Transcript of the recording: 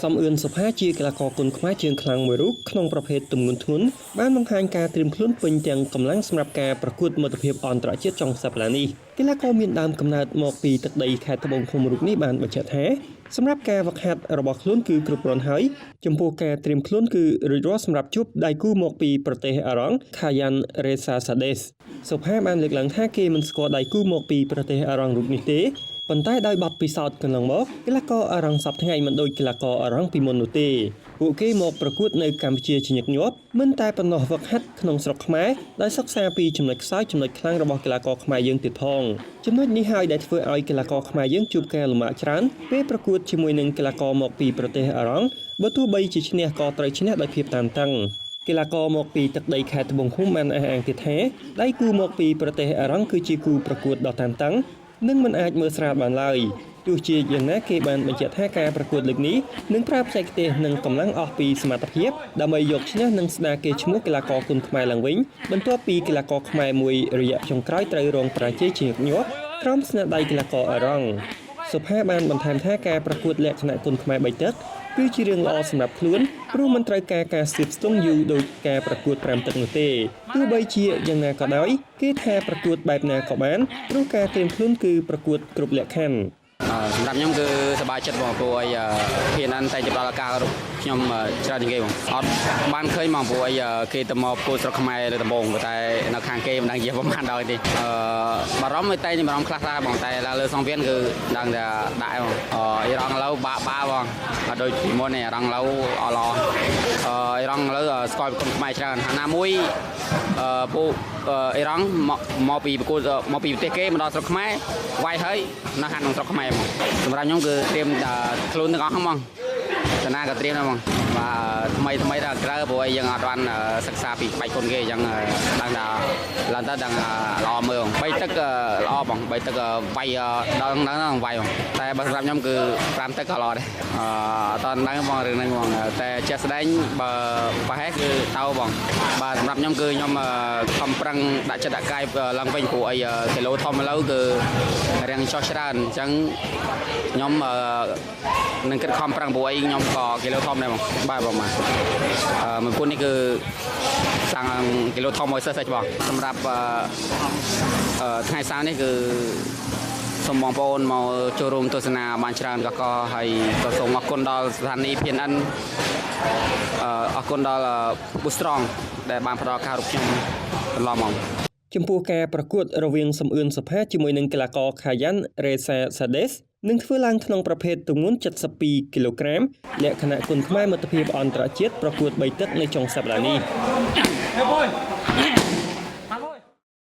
សំអឿនសុផាជាកីឡាករគុនខ្មែរជើងខ្លាំងមួយរូបក្នុងប្រភេទទម្ងន់ធ្ងន់បានបង្ហាញការត្រៀមខ្លួនពេញទាំងកម្លាំងសម្រាប់ការប្រកួតមិត្តភាពអន្តរជាតិចុងសប្តាហ៍នេះកីឡាករមានដើមកំណើតមកពីទឹកដីខេត្តត្បូងឃ្មុំរូបនេះបានបញ្ជាក់ថាសម្រាប់ការវឹកហាត់របស់ខ្លួនគឺគ្រប់គ្រាន់ហើយចំពោះការត្រៀមខ្លួនគឺរួចរាល់សម្រាប់ជួបដៃគូមកពីប្រទេសអ៊ីរ៉ង់ខាយ៉ាន់រេសាសាដេសសុផាបានលើកឡើងថាគេមិនស្គាល់ដៃគូមកពីប្រទេសអ៊ីរ៉ង់រូបនេះទេប៉ុន្តែដោយបទពិសោធន៍កន្លងមកកីឡាករអ៊ីរ៉ង់សប្តាហ៍ថ្ងៃមិនដូចកីឡាករអ៊ីរ៉ង់ពីមុននោះទេពួកគេមកប្រកួតនៅកម្ពុជាជាញឹកញាប់មិនតែប៉ុណ្ណោះវឹកហាត់ក្នុងស្រុកខ្មែរដោយសិក្សាពីចំណុចខ្សោយចំណុចខ្លាំងរបស់កីឡាករខ្មែរយើងទៀតផងចំណុចនេះហើយដែលធ្វើឲ្យកីឡាករខ្មែរយើងជួបការលំបាកច្រើនពេលប្រកួតជាមួយនឹងកីឡាករមកពីប្រទេសអ៊ីរ៉ង់បើទោះបីជាឈ្នះក៏ត្រូវឈ្នះដោយភាពតានតឹងកីឡាករមកពីទឹកដីខេត្តត្បូងឃ្មុំបានអះអាងទៀតថាដៃគូមកពីប្រទេសអ៊ីរ៉ង់គឺជាគូប្រកួតដ៏តានតឹងនិងមិនអាចមើលស្រាលបានឡើយទោះជាយ៉ាងណាគេបានបញ្ជាក់ថាការប្រកួតលើកនេះនឹងប្រើបច្ចេកទេសនិងកម្លាំងអស់ពីសមត្ថភាពដើម្បីយកឈ្នះនិងស្ដារកេរ្តិ៍ឈ្មោះកីឡាករគុនខ្មែរឡើងវិញបន្ទាប់ពីកីឡាករខ្មែរមួយរយៈចុងក្រោយត្រូវរងបរាជ័យជាញឹកញាប់ក្រោមស្នាដៃកីឡាករអ៊ីរ៉ង់សុផាបានបន្ថែមថាការប្រកួតលក្ខណៈគុនខ្មែរបីទឹកគឺជារឿងល្អសម្រាប់ខ្លួនព្រោះមិនត្រូវការការស្ទាបស្ទង់យូរដូចការប្រកួត5ទឹកនោះទេទោះបីជាយ៉ាងណាក៏ដោយគេថាប្រកួតបែបណាក៏បានព្រោះការត្រៀមខ្លួនគឺប្រកួតគ្រប់លក្ខខណ្ឌ សម្រាប់ខ្ញុំគឺសប្បាយចិត្តបងព្រោះអី PNN តែផ្ដល់ឱកាសរូបខ្ញុំច្រើនជាងគេបងអត់បានឃើញមកព្រោះអីគេទៅមកប្រកួតស្រុកខ្មែរលើដំបូងប៉ុន្តែនៅខាងគេមិនដឹងជាប្រហែលដល់ទេអឺបារម្ភតែបារម្ភខ្លះដែរបងតែឡើងលើសង្វៀនគឺដឹងតែដាក់បងអអ៊ីរ៉ង់ឥឡូវបាក់បាបងអត់ដូចពីមុនទេអ៊ីរ៉ង់ឥឡូវអត់ល្អអឺអ៊ីរ៉ង់ឥឡូវស្គាល់គុនខ្មែរច្រើនហើយណាមួយអឺពួកអ៊ីរ៉ង់មកមកពីប្រកួតមកពីប្រទេសគេមកដល់ស្រុកខ្មែរវាយហើយនៅហាត់ក្នុងស្រុកខ្មែរហ្មងសម្រាប់ខ្ញុំគឺត្រៀមខ្លួនទាំងអស់ហ្មងតាណាក៏ត្រៀមដែរហ្មងបាទថ្មីថ្មីដល់ក្រៅព្រោះអីយើងអត់បានសិក្សាពីបាច់គុនគេអញ្ចឹងដឹងថាឡើងទៅដឹងល្អមើលបីទឹកល្អបងបីទឹកវាយដល់ហ្នឹងវាយបងតែបើសម្រាប់ខ្ញុំគឺ5ទឹកក៏ល្អដែរអឺអត់ដឹងបងរឿងហ្នឹងបងតែជាក់ស្ដែងបើប្រហែលគឺតៅបងបាទសម្រាប់ខ្ញុំគឺខ្ញុំខំប្រឹងដាក់ចិត្តដាក់កាយឡើងវិញព្រោះអីគីឡូធំឥឡូវគឺរាងចុះច្រើនអញ្ចឹងខ្ញុំនឹងគិតខំប្រឹងព្រោះអីខ្ញុំក៏គីឡូធំដែរបងបាទបងបាទអឺមួយពុននេះគឺសាំងគីឡូធំឲ្យសិស្សសិស្សបងសម្រាប់អឺថ្ងៃសៅរ៍នេះគឺសូមបងប្អូនមកចូលរួមទស្សនាបានច្រើនកកហើយក៏សូមអរគុណដល់ស្ថានីយ៍ PNN អរគុណដល់ Boost Strong ដែលបានផ្ដល់ការរូបខ្ញុំកន្លងមក ចំពោះការប្រកួតរវាងសំអឿនសុផាជាមួយនឹងកីឡាករខាយ៉ាន់រេសាសាដេសនឹងធ្វើឡើងក្នុងប្រភេទទម្ងន់72គីឡូក្រាមលក្ខណៈគុនខ្មែរមិត្តភាពអន្តរជាតិប្រកួត3ទឹកនៅចុងសប្តាហ៍នេះ Hey boy.